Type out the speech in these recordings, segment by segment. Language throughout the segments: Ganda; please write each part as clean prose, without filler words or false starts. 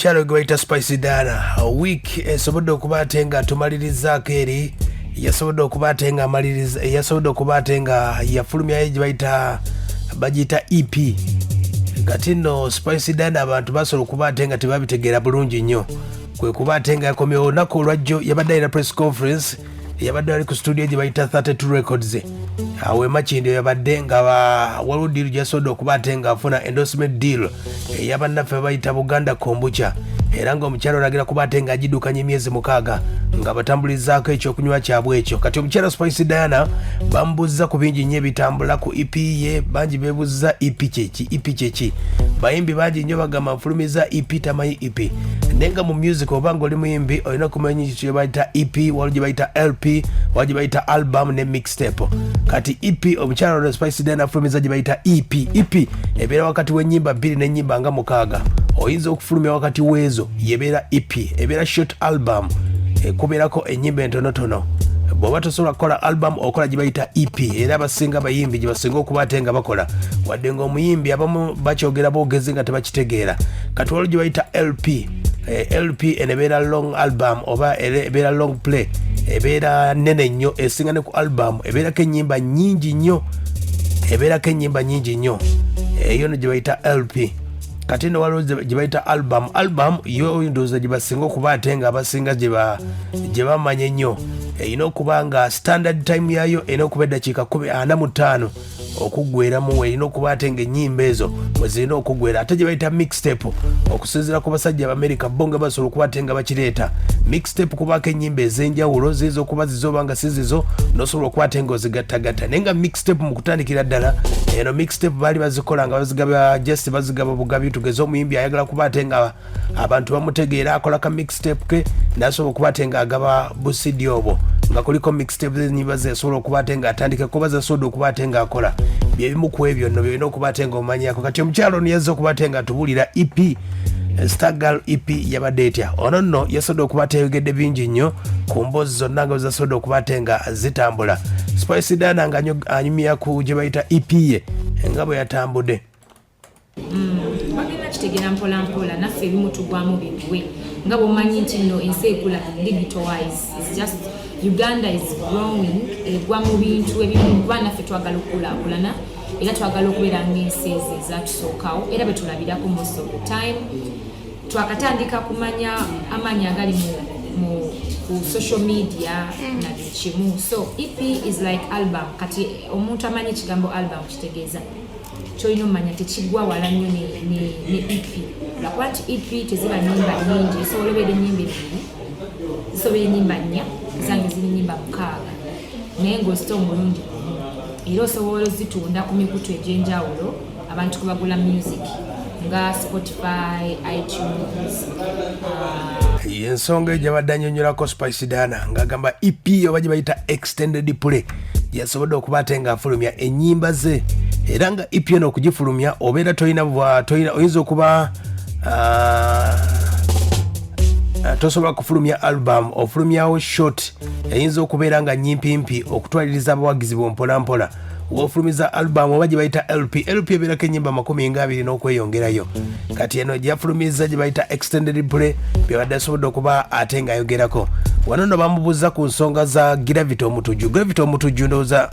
Kyalo gwe bayita Spice Diana, week esobodde okuba ate nga tumalirizaako eri yasobodde okuba ate nga amaliriza, yasobodde okuba ate nga yafulumyayo gye bayita, bagiyita EP. Kati nno Spice Diana abantu basobola okuba ate nga tebabitegeera bulungi nnyo, kwe kuba ate nga yakomyewo olunaku olwajjo. Yabadde alina press conference, yabadde ali ku studio gye bayita 32 Records awo e Makindye. Yabadde nga waliwo deal gyasobodde okuba ate nga afuna, endorsement deal eyabannaffe bayita Buganda Kombucha, era ng'omukyala olagira kuba ate ng'agiddukanya emyezi 6 nga batambulizaako ekyokunywa kyabwe ekyo. Kati omukyala Spice Diana bamubuuziza ku bingi nnyo ebitambula ku EP ye. Bangi beebuuziza EP kyeki, EP kyeki. Bayimbi bangi nnyo bagamba nfulumiza EP, tamanyi EP. Naye nga mu music, oba nga oli muyimbi, olina okumanya kye bayita EP. Waliwo gye bayita LP, waliwo gye bayita album ne mixtape. Kati EP, omukyala ono Spice Diana afulumiza gye bayita EP. EP ebeera wakati w'ennyimba 2 n'ennyimba nga 6 oyinza okufulumya wakati w'ezo, yebeera EP. Ebeera short album, ekubeerako ennyimba entonotono. Bw'oba tosobola kukola album, okola gye bayita EP, era abasinga abayimbi gye basinga okuba ate nga bakola, wadde ng'omuyimbi abamu bakyogera boogezi nga tebakitegeera. Kati waliwo gye bayita LP. LP eno ebeera long album oba ebeera long play, ebeera nene nnyo, esinga ne ku album, ebeerako ennyimba nnyingi nnyo, ebeerako ennyimba nnyingi nnyo. Eyo no gye bayita LP. Kati no waliwo gye bayita album. Album yo ndowooza gye basinga okuba ate nga abasinga gye bamanya ennyo. Erina okuba nga standard time yayo erina okuba eddakiika 45 okuggweramu, erina okuba ate ng'ennyimba ezo mwe zirina okuggwera. Ate gye bayita mixtape, okusinziira ku basajja Abamerika, bo nga basobola okuba ate nga bakireeta, mixtape kubaako ennyimba ez'enjawulo, ziyinza okuba zizo oba nga si zizo, n'osobola okuba ate ng'ozigattagatta. Naye nga mixtape mu kutandikira ddala, eno mixtape baali bazikola nga bazigaba, just bazigaba bugabi. Tugeze omuyimbi ayagala kuba ate nga abantu bamutegeera, akola ka mixtape ke nasobola okuba ate nga agaba bu CD obwo nga kuliko mixtape enyimba zesobola okuba ate nga atandika kuba zasobodde okuba ate nga akola. Byebimu ku ebyo nno byolina okuba ate nga omanyako. Kati omukyalo ono yazze okuba ate nga atubuulira EP, Stargal EP yabadde etya. Ono nno yasobodde okuba ate yayogedde bingi nnyo ku mboozi zonna nga zasobodde okuba ate nga zitambula. Spice Diana nga anyumya ku gye bayita EP ye nga bwe yatambudde. Bagenda kitegeera mpola mpola, naffe ebimu tugwamu bigwe. Nga bwomanyi nti nno ensi ekula digital wise. It's just Uganda is growing, egwa mu bintu ebimu kuba naffe twagala okukulaakulana, era twagala okubeera ng'ensi ezo ezatusookawo era betulabirako. Most of the time twakatandika kumanya amaanyi agali mu ku social media na buli kimu. So EP is like album. Kati omuntu amanyi ekigambo album kitegeeza, kyolina omumanya tekigwa wala nnyo ne EP, lwakuba nti EP teziba nyimba nyingi, esobola obeera ennyimba ebbiri, zisobola ennyimba nnya, zange ziri nyimba 6, naye ng'ozita omulundi gumu, era osobola ozitunda ku mikutu egy'enjawulo abantu kwe bagula music nga Spotify, iTunes. Yensonga eyo gyabadde annyonnyolako Spice Diana ng'agamba EP oba gye bayita extended play yasobodde okuba ate ng'afulumya ennyimba ze, era nga EP eno okugifulumya obeera tolina tolina, oyinza okuba tosobola kufulumya album, ofulumyawo short eyinza okubeera nga nyimpimpi okutwaliriza abawagizi bo mpolampola. Wofulumiza album oba gye bayita LP, LP ebeerako ennyimba 20 n'okweyongerayo. Kati eno gyafulumiza gye bayita extended play, byabadde asobodde okuba ate ng'ayogerako. Wano nno bamubuuza ku nsonga za Gravity Omutujju. Gravity Omutujju, ndowooza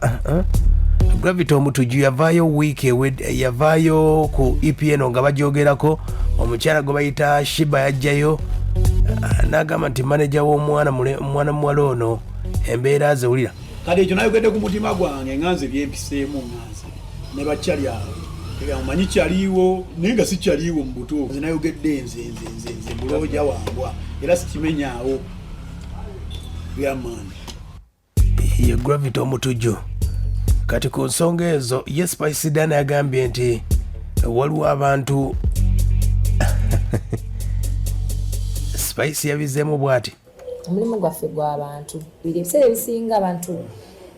Gravity Omutujju yavaayo wiiki yavaayo ku EP eno nga bagyogerako. Omukyala gwe bayita Shiba yajjayo n'agamba nti maneja w'omwana mwana muwala ono embeera zewulira. Kati ekyo nayogedde ku mutima gwange nga nze byempiseemu, nga nze ne bakyali abo omanyi kyaliiwo, naye nga si kyaliiwo mu butuufu. Nze nayogedde nze nze nze nze bulooja wambwa, era sikimenyaawo byamaani. Ye Gravity Omutujju. Kati ku nsonga ezo, ye Spice Diana yagambye nti waliwo abantu, Spice yabizeemu bw'ati. Omulimu gwaffe gw'abantu biri, ebiseera ebisinga abantu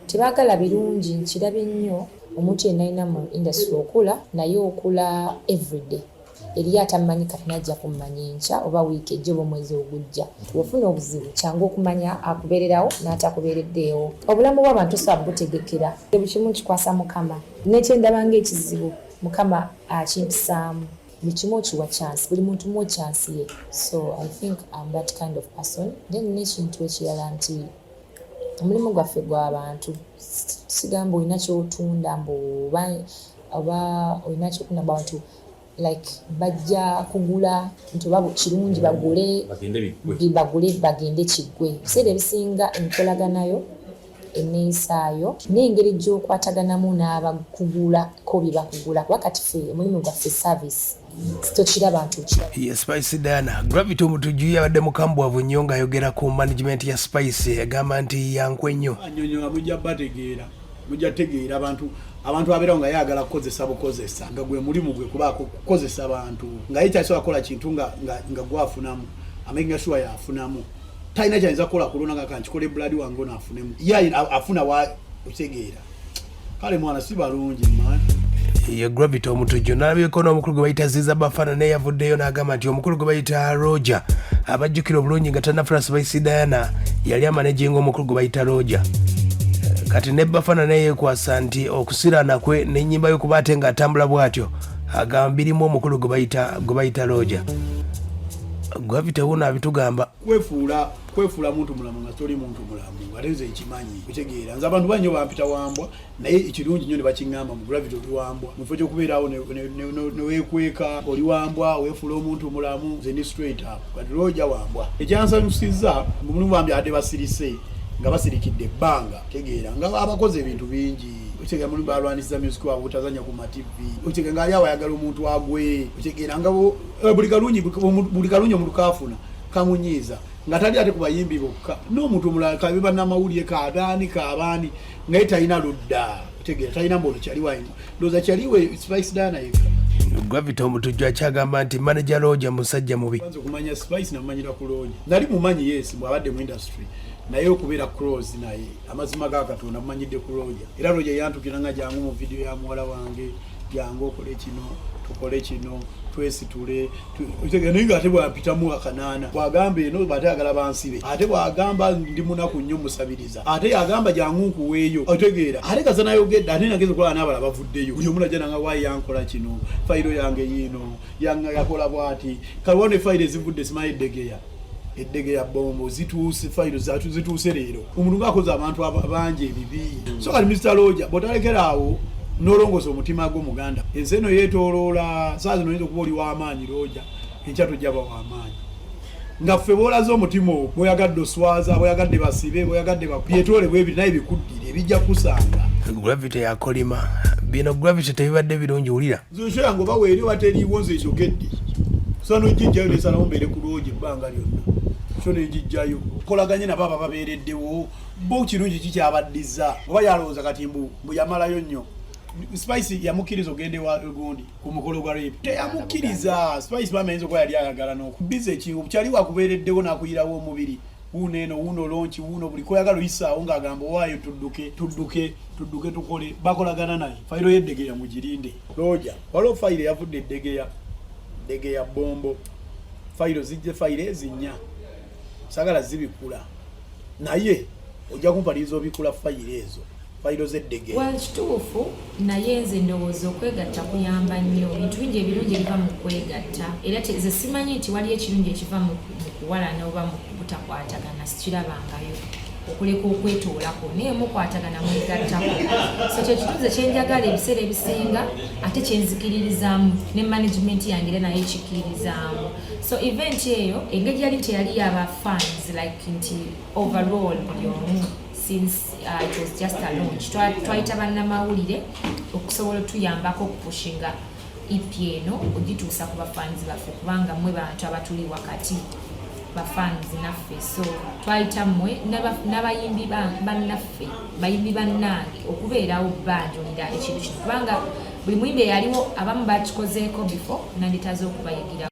tebaagala birungi. Nkirabye nnyo, omuntu yenna alina mu industry okula, naye okula everyday. Eriyo atamanyi kati, najja kummanya enkya oba wiiki ejja oba omwezi ogujja. Wofuna obuzibu, kyangu okumanya akubeererawo n'atakubeereddeewo. Obulamu bw'abantu tosobola butegekera, buli kimu nkikwasa Mukama. Nekyendaba ngaekizibu, Mukama akimpisaamu. Buli kimu okiwa chance, buli muntu muwe chance ye. So I think I'm that kind of person. Then n'ekintu ekirala nti omulimu gwaffe gw'abantu. Sigamba olina kyotunda mbu oba olina kyotunda bantu like bajja kugula nti oba kirungi bagule, bagule bagende kiggwe. Ebiseera ebisinga enkolaganayo, enneeyisaayo n'engeri gy'okwataganamu n'abakugulako bye bakugula, kuba kati ffe omulimu gwaffe service, tokiraba nti okiraba. Ye Spice Diana. Gravity Omutujju yabadde mukambwavu nnyo ng'ayogera ku management ya Spice, agamba nti yankwe nnyo. Anyonyola, mujja bategeera, mujja tegeera. Abantu abeerawo nga yagala kukozesa bukozesa, nga gwe mulimu gwe kubaako kukozesa bantu, nga ye kyasobola kukola kintu nga gwafunamu, amakinga sure yafunamu, talina kyayinza kukola kulona nga kankikole blood wange ono afunemu, ye afuna wa otegeera. Kale mwana, si balungi man. Ye Gravity Omutujju. Nalabyeko n'omukulu gwe bayita Ziza Bafana, naye yavuddeyo n'agamba nti omukulu gwe bayita Roger, abajjukira obulungi nga tannafuna Spice Diana, yali amanaginga omukulu gwe bayita Roger. Kati ne Bafana naye yeekwasa nti okusiraana kwe n'ennyimba yo kuba ate ng'atambula bw'atyo, agamba birimu omukulu gwe bayita Roger. Gravity wuno abitugamba. Kwefuula muntu mulamu nga toli muntu mulamu, ate nze nkimanyi, otegeera. Nze abantu banyo bampita wambwa, naye ekirungi nnyo ne bakiŋŋamba mu Gravity oli wambwa, mu kifo ky'okubeerawo neweekweka oli wambwa, weefuula omuntu mulamu. Nze ndi straight up. Kati Roger wambwa. Ekyansanyusiza, mulimu bambi ate basirise nga basirikidde ebbanga, tegeera, nga abakoze ebintu bingi, otegeera, mulimu balwanisiza music waabwe butazanya ku ma TV, otegeera, nga ali awo ayagala omuntu agwe, otegeera, nga buli kalungi omuntu kafuna kamunyiiza, nga tali ate ku bayimbi bokka, n'omuntu omulala kabe bannamawulire kabaani kabaani, nga ye talina ludda, otegeera, talina mbono kyali waino, ndowooza kyaliwe Spice Diana yekka. Gravity Omutujju akyagamba nti manager Roger musajja mubi. Kwanza okumanya Spice namumanyira ku Roger. Nali mumanyi, yes, bwabadde mu industry, naye okubeera close naye, amazima ga Katonda, mumanyidde ku Roger. Era Roger yantukira nga jangu mu video ya muwala wange, jangu okole kino, tukole kino, twesitule. Naye nga ate bwampitamu akanaana, bwagamba eno bate agala bansibe, ate bwagamba ndi munaku nnyo musabiriza, ate yagamba jangu nkuweeyo, otegeera. Ate kaza nayogedde, ate nageza okulaba n'abala bavuddeyo, buli omu najja nanga waayi yankola kino, fayiro yange yiino yanga yakola bwati. Kaliwo ne fayiro ezivudde, simanyi eddegeya, eddegeya bombo zituuse, fayiro zituuse leero. Omuntu ngaakoze abantu bangi ebibi. So kati Mr Roger, bw'otalekera awo n'olongosa omutima gwo, muganda, ensi eno yeetooloola. Saa zino oyinza okuba oli w'amaanyi Roger, enkya tojja ba w'amaanyi, nga ffe boolaze omutima ogwo, bweyagadde oswaza, bweyagadde basibe, bweyagadde byetoole bwebiri, naye bikuddire, ebijja kusanga. Gravity yakolima bino. Gravity tebibadde birungi, wulira. Nze nsho yange oba weeri oba teriiwo, nze nkyogedde. So nogijjayo nesalawo mbeere ku lwogi ebbanga lyonna, so negijjayo kolaganye nabo aba babeereddewo bo. Kirungi kikyabaddiza oba yalowooza kati mbu yamalayo nnyo. Spice yamukkiriza ogenda ewa gundi ku mukolo gwa rape, teyamukkiriza. Spice bamanyinza okuba yali ayagala n'okubiza ekingu kyali wakubeereddewo n'akuyirawo omubiri, wuuno eno, wuuno lonki, wuuno buli koyagala oyisaawo ng'agamba owaayo tudduke, tudduke, tudduke, tukole. Bakolagana naye. Fayiro y'eddegeya mugirinde. Roger, waliwo fayiro eyavudde eddegeya, ddegeya bombo, fayiro zijje, fayiro ezinnya sagala zibikula, naye ojja kumpaliriza obikula fayiro ezo, fayiro z'eddegeya. Well, kituufu, naye nze ndowooza okwegatta kuyamba nnyo. Bintu bingi ebirungi ebiva mu kwegatta, era nze simanyi nti waliyo ekirungi ekiva mu kuwalana oba mu butakwatagana, sikirabangayo okuleka okwetoolako, naye mukwatagana mwegattako. So kyekitunze kyenjagala ebiseera ebisinga, ate kyenzikiririzaamu ne management yange era naye ekikiririzaamu. So event eyo engeri yali teyali yaba fans like nti overall buli omu, since it was just a launch, twayita bannamawulire okusobola otuyambako okupushinga EP eno ogituusa ku bafans baffe, kubanga mmwe bantu abatuli wakati, bafans naffe. So twayita mmwe n'abayimbi bannaffe, bayimbi bannange, okubeerawo banjulira ekintu kino, kubanga buli muyimbi eyaliwo abamu bakikozeeko before, nanditaze okubayigira.